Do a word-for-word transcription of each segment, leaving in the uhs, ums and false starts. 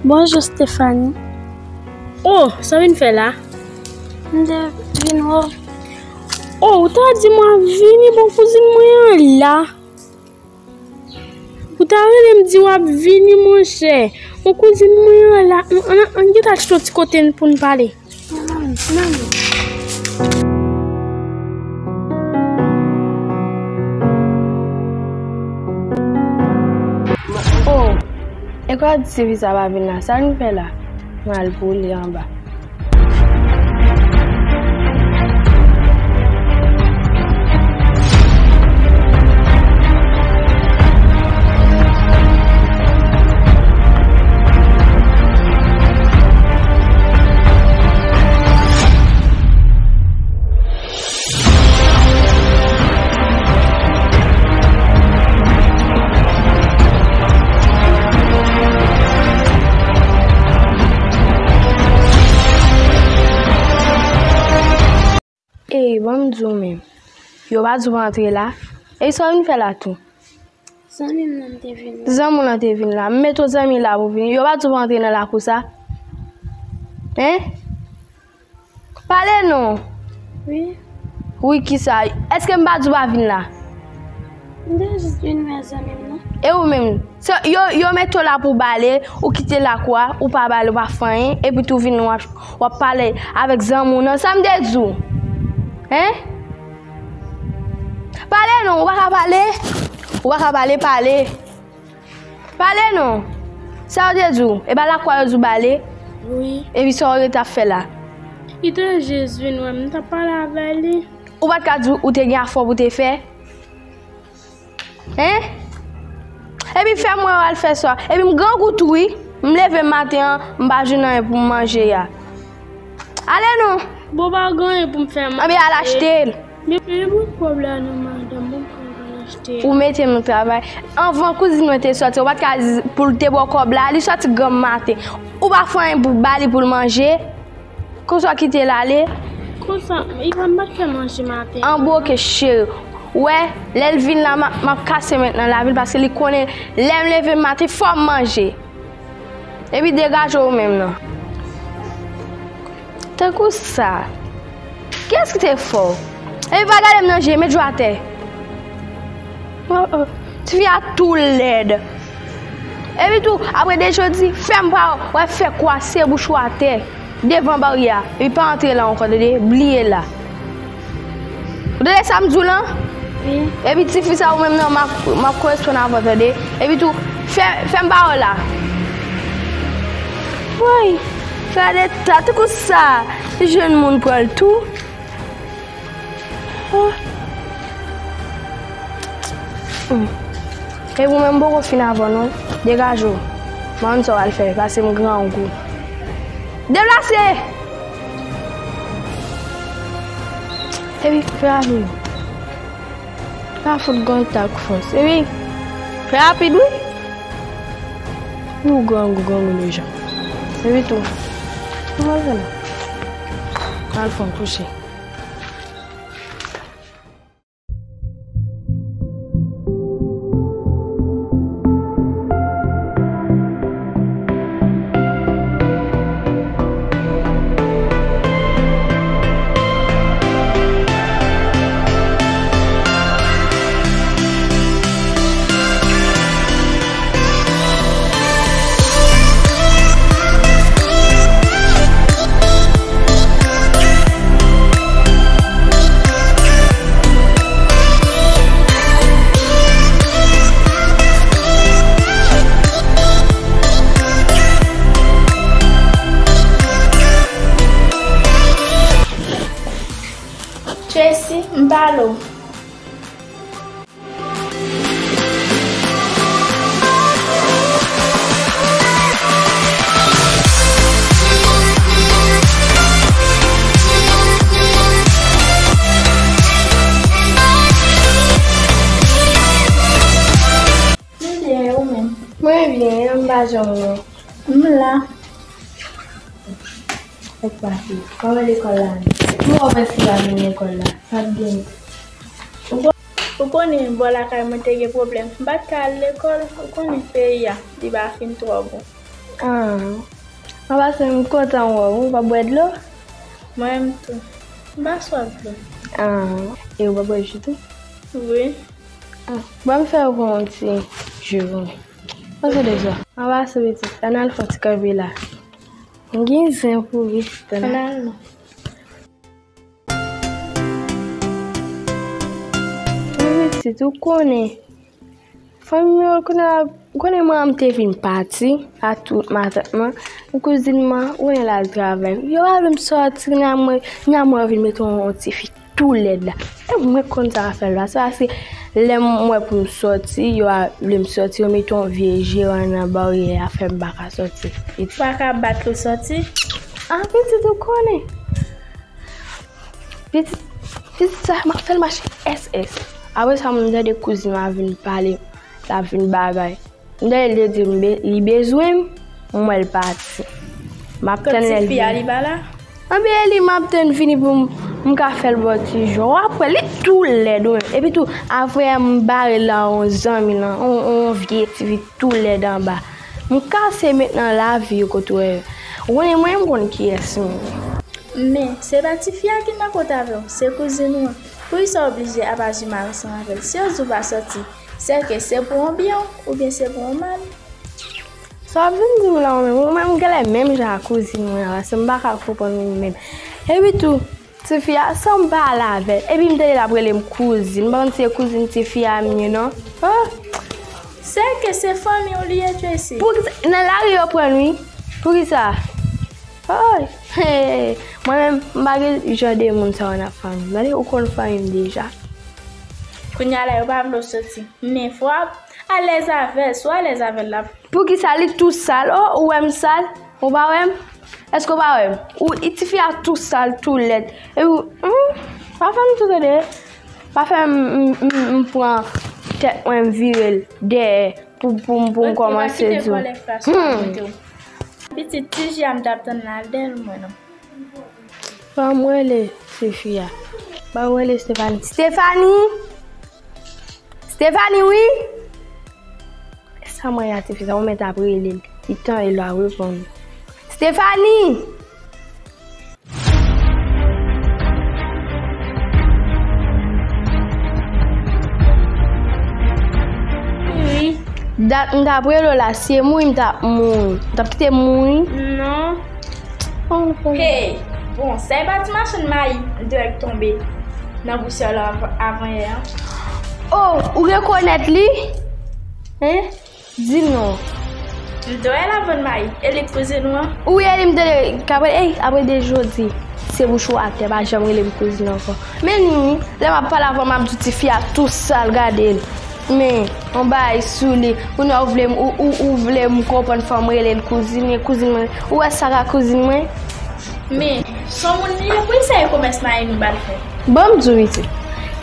Bonjou, Stephanie. Oh, sa w vin fè la? M te vin wè w. Oh, ou ta di m w ap vini, bon, kouzin mwen an la. Ou ta rele m di w ap vini, monchè. Bon, kouzin mwen an la. Ann, ann, ann, ann gentan al chita yon ti kote pou n pale. Oh, e kwa di tifi sa pa vin la? Sa l vin fè la? Mwen al pou li anba. Ey, ban m di w menm. Yo pa di w pa antre la. Ey, sa w vin fè la tou? Zanmi m nan te vin la. Zanmi w nan te vin la. M mete w zanmi la pou vini. Yo pa di w pa antre nan lakou sa. Hein? Pale non. Wi. Wi, kisa? Èske m pa di w pa vin la? M te jis vin wè zanmi m nan. E ou menm? Se, yo, yo mete w la pou w bale, ou kite lakou a, ou pa bale, ou pa fè anyen, epi tou vin w ap, w ap pale avèk zanmi w nan. Sa m te di w? Hein? Pale non, ou pa ka pale? Ou pa ka pale, pale. Pale non. Sa yo te di w? E pa lakou a yo di w bale? Wi. Epi sa w rete ap fè la? Li te jis vin wè m, m t ap pale avè li. Ou pa t ka di w te gen afè pou w te fè? Hein? Epi fè m wè w al fè sa. Epi m grangou tou wi. M leve maten an, m pa jwenn anyen pou m manje a. Ale non. Bon, pa gen anyen pou m fè manje. Anben al achte l. Men, men bon kòb la non, madanm, bon kòb la achte. Ou mete m nan travay. Anvan kouzin mwen te sòti, ou pa t ka di pou l te ba w kòb la, li sòti granm maten. Ou pa fè anyen pou ba li pou l manje. Konsa w kite l ale. Konsa, Ivan pa t fè manje maten. Anben oke cheri. Ou wè, lè l vin la, m ap, m ap kase mentnan lavil paske li konnen lè m leve maten, fò m manje. Epi degaje w menm nan. Tankou sa. Kiyès ki te fè w? Epi pa gade m nan je, met je w atè. Oh, oh. Tifi a tou lèd. Epi tou, apre de jodi, fè m pa w, w ap fè kwase bouch ou atè. Devan baryè a. Epi pa antre la ankò, tande? Bliye la. Ou tande sa m di w lan? Wi. Epi tifi sa ou menm nan, m ap, m ap koresponn avè w, tande? Epi tou, fè, fè m ba w la. Woy, gade ta, tankou sa, li jwenn moun pran l tou. Ah. Hmm. Epi ou menm m poko fin avè w non. Degaje w. M konn sa w al fè, pase m grangou. Deplase! Epi fè rapid. Pa fout gon tak fòs. Epi fè rapid wi. Ou grangou, grangou lejan. Epi tou. Ou pa vin. Al fè yon kouche. Tracy, m pale w. Mwen byen, e ou menm? Mwen byen, e m pa janm wè w. M la. Èk pati. Kòman lekòl la ye? Mwen wè si w pa vin lekòl la. Sa t gen? Ou ko-, ou konnen bò lakay mwen te gen pwoblèm. M pa t ka al lekòl, ou konnen peyi a, li pa fin twò bon. Ah, anpase m kontan wè w. Ou pa bwè dlo? Mwen menm tou. M pa swaf dlo. Ah, e ou pa bwè ji tou? Wi. Ah, ban m fè w pran yon ti ji pou ou. Pase de sa. Anpase pitit, ann al fè yon ti kanpe la. M gen zen pou pitit, ann al. Ann al non. Wi, pitit, ou konnen. Fanmi yo, konnen la, ou konnen manman m te vin pati a tout matant mwen. Kouzin mwen, ou konnen l al travay. Yo pa vle m sòti, ni a mwen, ni a mwen vin mete yon, yon ti fi tou lèd la. E mwen konn sa k ap fè l la. Se paske lè m wè pou m sòti, yo pa vle m sòti, yo mete yon vye jeran nan baryè a fè m pa ka sòti. Pitit. Pa ka bat ou sòti? Ah, pitit, ou konnen. Pitit, pitit sa, m ap fè l mache S S. Apre sa, m tande kouzin m ap vin pale, l ap vin bagay. M tande l te di m be-, li bezwen m, m wè l pati. M ap tann lè l vini. Kot ti fi a, li pa la? Anben, e li m ap tann vini pou m, m ka fè l bò ti jan. W ap wè, li tou lèd, wi. Epi tou, apre m bare l la, yon zanmi lan, yon, yon vye ti fi tou lèd anba. M kase met nan lavi yo kote w wè. Ou konnen mwen, m konn kiyès m ye. Men, se pa tifi a ki nan kot avè w, se kouzin ou an. Poukisa w oblije ap aji mal ansanm avè l? Si yo di w pa sòti, sèke se pou yon byen oubyen se pou yon mal? Sa w ap vin di m la, ou menm? Ou menm, ou genlè menm jan ak kouzin mwen an, paske m pa ka konprann ou menm. Epi tou, tifi a, san m pale avè l, epi m tande l ap rele m kouzin. M pa konn si se kouzin tifi a m ye, non. Oh! Sèke se fanmi w li ye, Tracy. Poukisa? Nan lari yo pran l, wi. Poukisa? Oh, hey, mwen menm, m pa gen jan de moun sa yo nan fanmi m. Gade, ou konn fanmi m deja. Kounye a la, yo pa vle w soti. Men fò w alèz avè l. Si w alèz avè l, l ap. Poukisa li tou sal? Oh, ou wè m sal? Ou pa wè m? Èske w pa wè m? Ou, tifi a tou sal, tou lèd. E ou, hmm, pa fè m tou tande. Pa fè m, m, m, m pran tèt mwen, m vire l dèyè pou, pou, pou m kòmanse di w. Hmm. Pitit ti ji a m t ap tann la, al dèyè l mwen non. Fò m rele tifi a. Ban m rele Stephanie. Stephanie! Stephanie, wi! Sa mwen ya, tifi sa, ou mèt ap rele l. Li tande l, l ap reponn. Stephanie! Wi. Dat m t ap rele w la, si se mouri m t ap mouri. M t ap kite m mouri. Non. Oh, oh. Hey! Bon, sa e pa ti machann mayi dwèg tonbe nan pousyè la avan, avan yè an? Oh, ou rekonèt li? Hein? Di m non. M t wè l ap vann mayi. E li k kouzin ou an? Wi, e li m tande k ap rele, ey, apre de jodi, se bouch ou atè, pa janm rele m kouzin ankò. Men li, wi, lè m ap pale avè w, m ap di w tifi a tou sal, gade l. Men, yon bagay sou li. Kounye a ou vle m, ou, ou, ou vle m konprann fò m rele l kouzin, men kouzin mwen. Ou wè sa ka kouzin mwen? Men, se yon moun li ye, poukisa e komès mayi nou ba l fè? Ban m di w, pitit.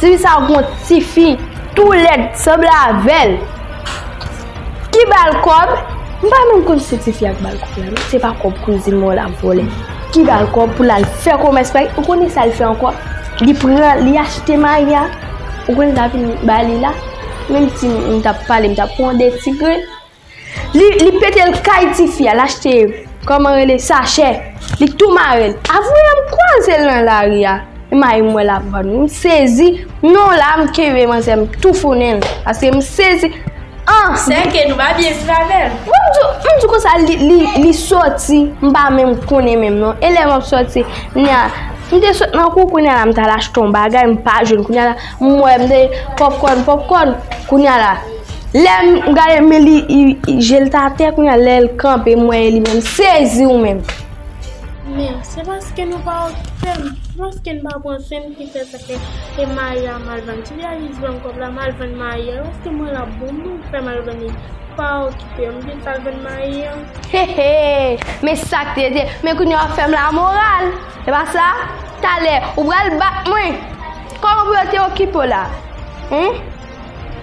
Tifi sa a gon tifi tou lèd sanble avè l. Ki ba l kòb? M pa menm konn si se tifi a k ba l kòb la, non. Se pa kòb kouzin mwen w l ap vòlè. Ki ba l kòb pou l al fè komès mayi. Ou konnen sa l fè ankò? Li pran, li achte mayi a. Ou konnen sa vin ba li la? Menm si m t ap pale, m t ap pran de ti grenn. Li, li pete l kay tifi a, l achte, kòman rele, sachè. Li tou mare l. Avwe m kwaze l nan lari a. E mayi m wè l ap vann. M sezi. Non la, m kenbe manzè, m toufounen l. Paske m sezi. An! Sèke nou pa byen viv avè l. Bon, m di, m di konsa, li, li, li soti. M pa menm konnen menm non. E lè m ap soti, kounye a, m te sot nan kou, kounye a la, m t al achte yon bagay, m pa jwenn. Kounye a la, m wè, m te popcorn, popcorn. Kounye a la, lè m gade men li, i, i, je l t atè, kounye a lè l kanpe, m wè e li menm. Sezi ou menm. Men, se paske nou pa okipe m. Se paske n pa pran swen ki fè sa ke e mayi a m al vann. Ti vye a jis ban m kòb la, m al vann mayi a. Se paske mwen la bon, m fè m al vann li. Pa okipe m, m vin al vann mayi a. He, he, men sa k te, te, men kounye a w ap fè m lamoral. E pa sa? Talè, ou pral bat mwen. Kòman pou yo te okipe w la? Hen?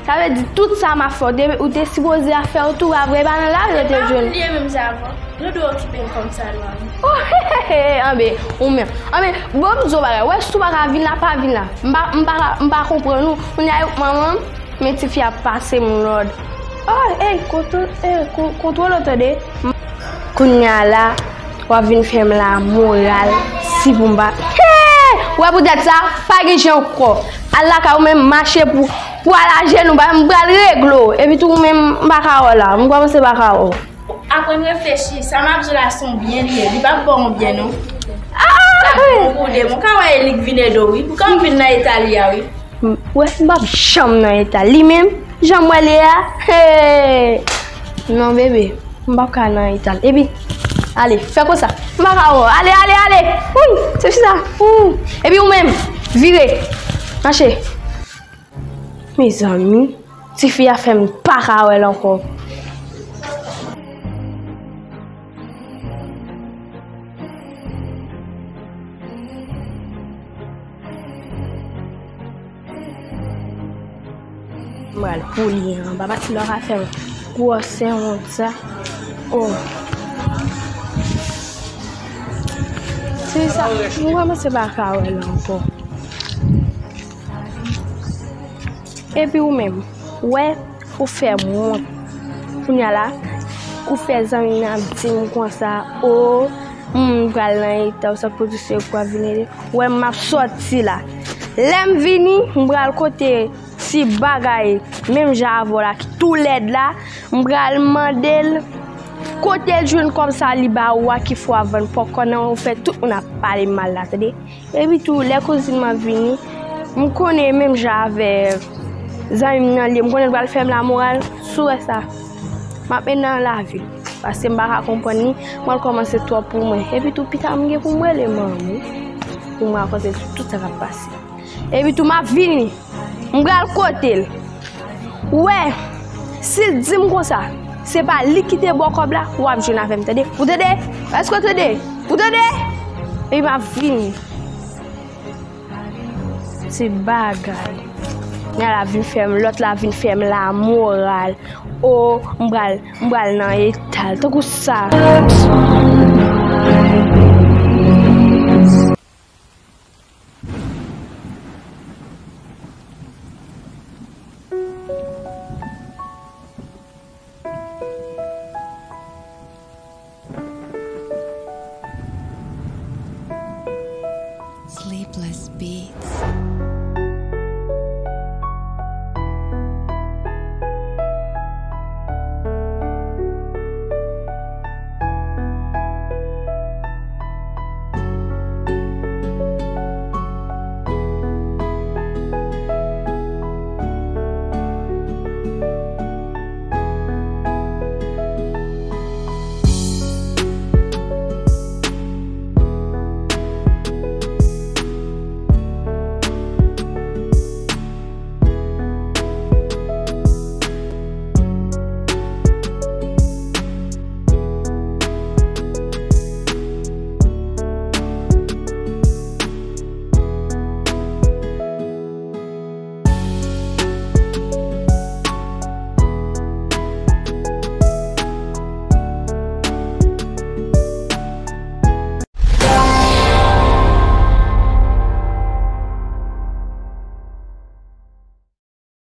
Sa vle di tout sa m ap fè w, te, ou te sipoze ap fè w tou, pa vre? E pa nan lari yo te jwenn. E pa ou li ye menm sa avan. Nou dwe okipe l kòm sa dwa nou. Oh, he, he, he, anben, ou menm. Anben, bon, m di w bagay. Wè, si w pa ka vin la, pa vin la. M pa, m pa, m pa konprann ou. Kounye a, manman m, men tifi a ap pase m lòd. Oh, ey, kontwole, ey, ko-, kontwole w tande. Kounye a la, w ap vin fè m lamoral si pou m pa. Hey! Ou wè poutèt sa, pa gen jan ankò. Al lakay ou menm, mache pou, pou al ajenou, ba m pral regle w. Epi tou ou menm, m pa ka wè w la, m kòmanse pa ka wè w. Aprann reflechi, sa m ap di w la se yon byen li ye, li p ap ba w yon byen non. Ah! Sa bon pou de, mwen ka wè e li k vin ede w wi, pou kòman vin nan eta li a wi. M, wè, m p ap janm nan eta li menm, jan m wè li a, hey! Non bebe, m p ap ka nan eta l. Epi, ale, fè konsa, m pa ka wè w. Ale, ale, ale! Wouy, se fi sa, wouy! Epi ou menm, vire, mache. Mezanmi, tifi a fè m pa ka wè l ankò. M pral pou li anba pati lò ka fè gwòsè wont sa. Oh. Se sa, m kòmanse pa ka wè l ankò. Epi ou menm, wè, ou fè m wont. Kounye a la, ou fè zanmi m nan ap di m konsa, o, m pral nan eta w sa pwodui se ou k ap vin ede. Wè m ap sòti la. Lè m vini, m pral kote ti bagay, menm jan avè w la, ki tou lèd la, m pral mande l kote l jwenn kòb sa li ba ou a, ki fè w ap vann pòpkòn nan, ou fè tout moun ap pale mal la, tande. Epi tou, lè kouzin mwen vini, m konnen menm jan avè zanmi m nan li ye, m konnen l pral fè m lamoral sou rès la. M ap mennen nan lavi, paske m pa ka konprann li, mwen l kòmanse twòp pou mwen. Epi tou, pita m gen pou m rele manmi, pou m rakonte tout sa k ap pase. Epi tou, m ap vini, m pral kote l. Ou wè, si l di m konsa, se pa li ki te ba w kòb la, w ap jwenn avè m, tande? Ou tande? Èske w tande? Ou tande? Epi m ap vini. Ti bagay. Nèg la vin fè m, lòt la vin fè m lamoral. O, m pral, m pral nan eta l. Tankou sa.